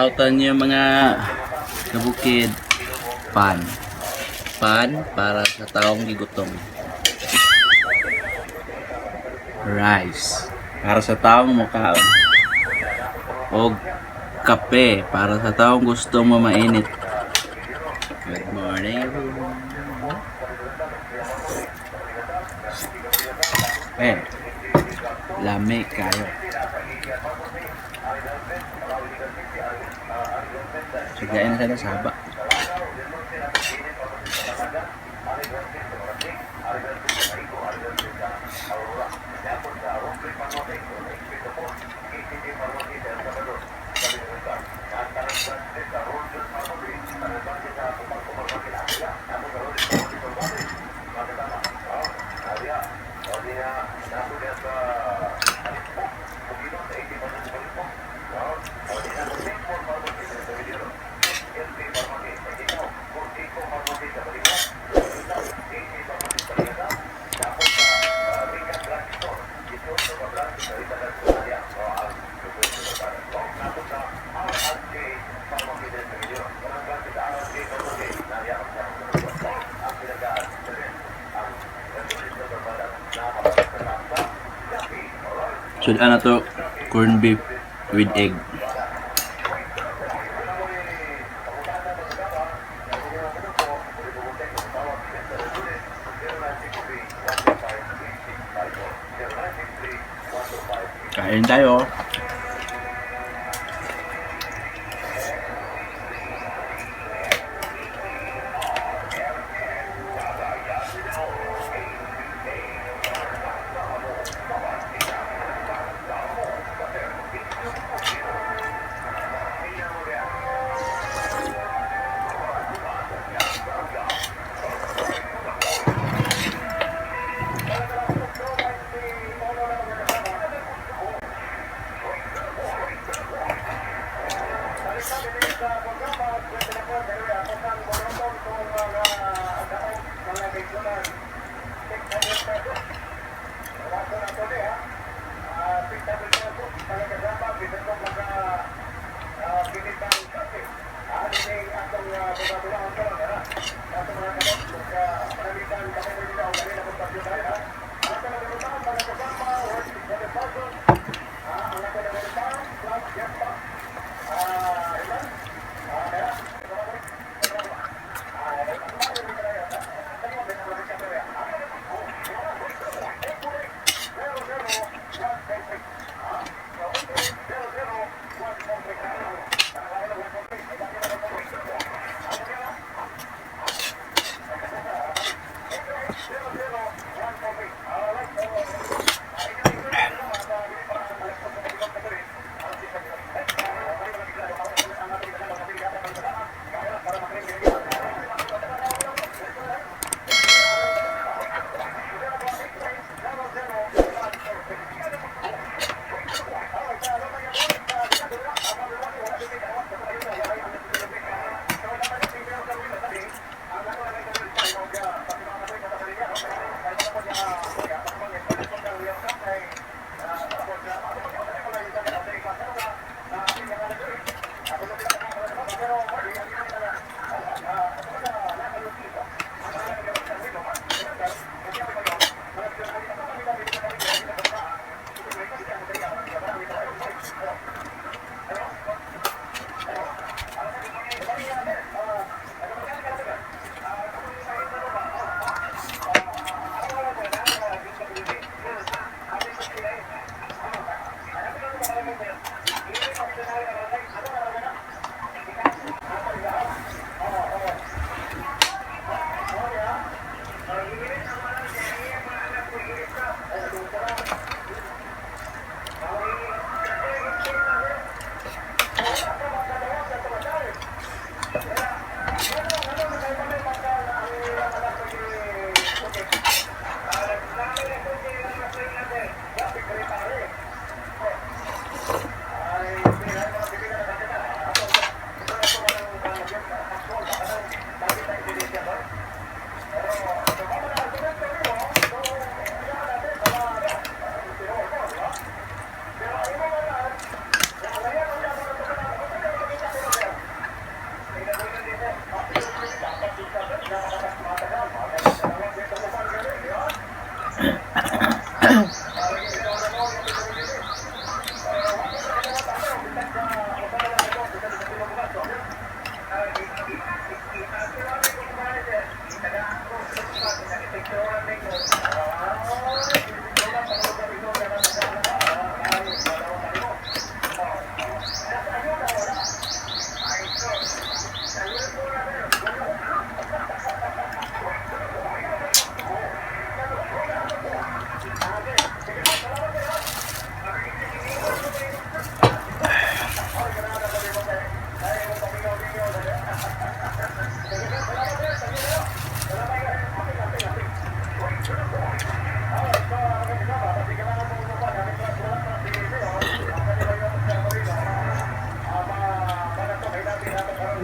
Sautan niyo, mga kabukid. Pan. Pan para sa taong gigutom. Rice. Para sa taong mukaon. O kape para sa taong gusto mamainit. Good morning, everyone. Eh, lami kayo. Suglain na sana sa haba. Sudan na to, corned beef with egg. Kain tayo.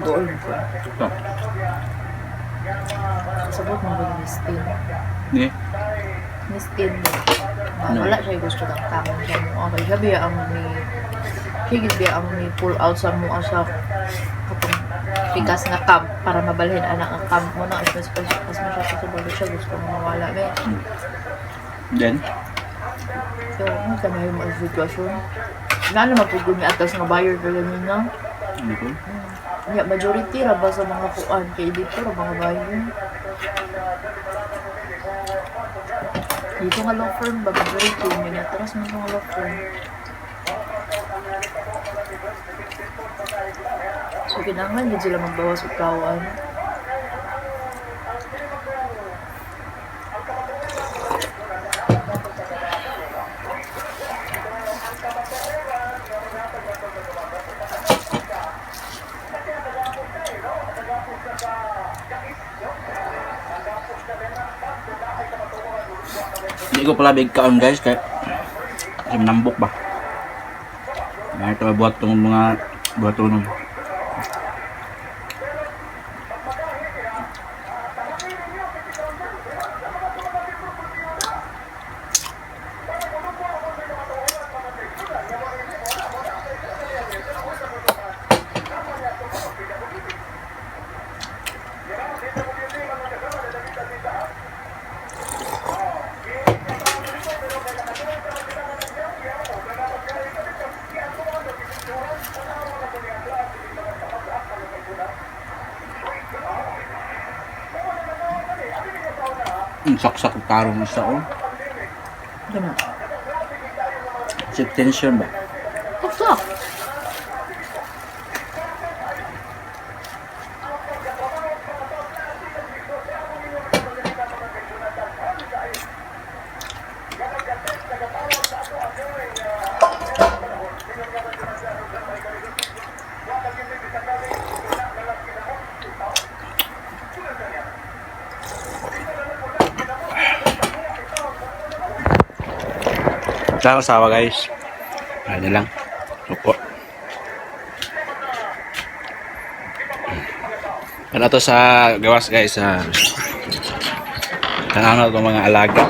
Doon ko. Ito. Sabot mo ba ni Miss Tin? Ni? Miss Tin mo. Ah, No. wala siya gusto ng tamang siya mo. Okay, siya biya ang ni siya gid biya ang ni pull out sa mo sa katong pikas nga camp para mabalhin anak ang camp mo na as mas mas mo siya kasi balo siya gusto mo mawala be. Then, So, mo kamayo mo ang sitwasyon. Na naman pud ni atas nga buyer ka ganina. Ano ko? Ya, majority ra ba sa mga kuan kay dito ra mga buyer. Dito nga law firm ba majority may natras man nga law firm. So kinahanglan gid sila magbawas og kawan. Hindi ko pala big kaon, guys, kay kasi manambok ba. Ay, ito buhat tong mga buhat tong. Ang saksak tarong isa oh. Gana. Tension ba? Saksak. Sa asawa, guys. Ano lang. Suko. Ano to sa gawas, guys, sa tanaw na itong mga alaga.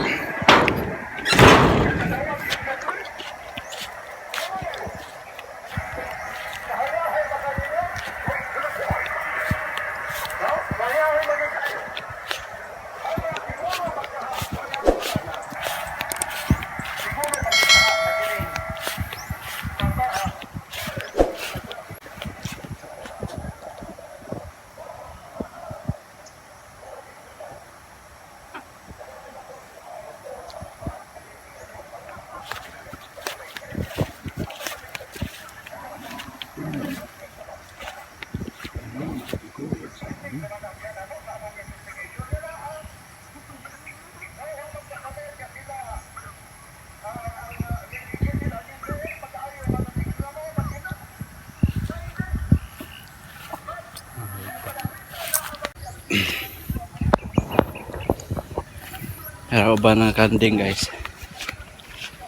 Pero ba ng kanding, guys?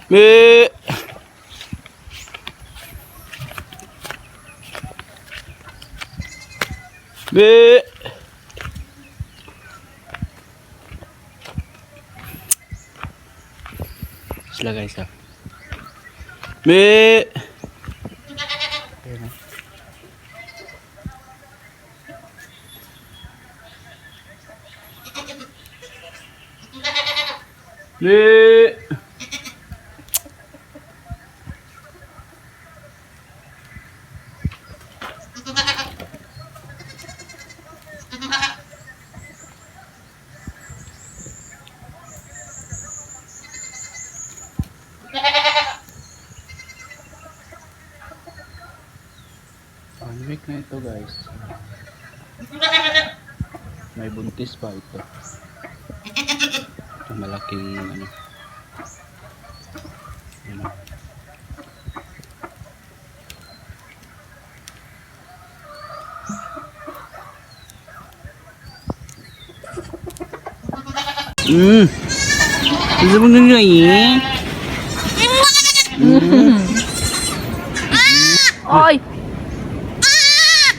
Me! Be! Sila, guys, ah. Me! Ayan, ah. Le. One week na ito, guys. May buntis pa ito. Ito malaking ano. Ano. Gusto mo nyo eh? Oy!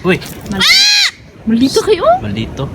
Uy! Maldito kayo! Maldito.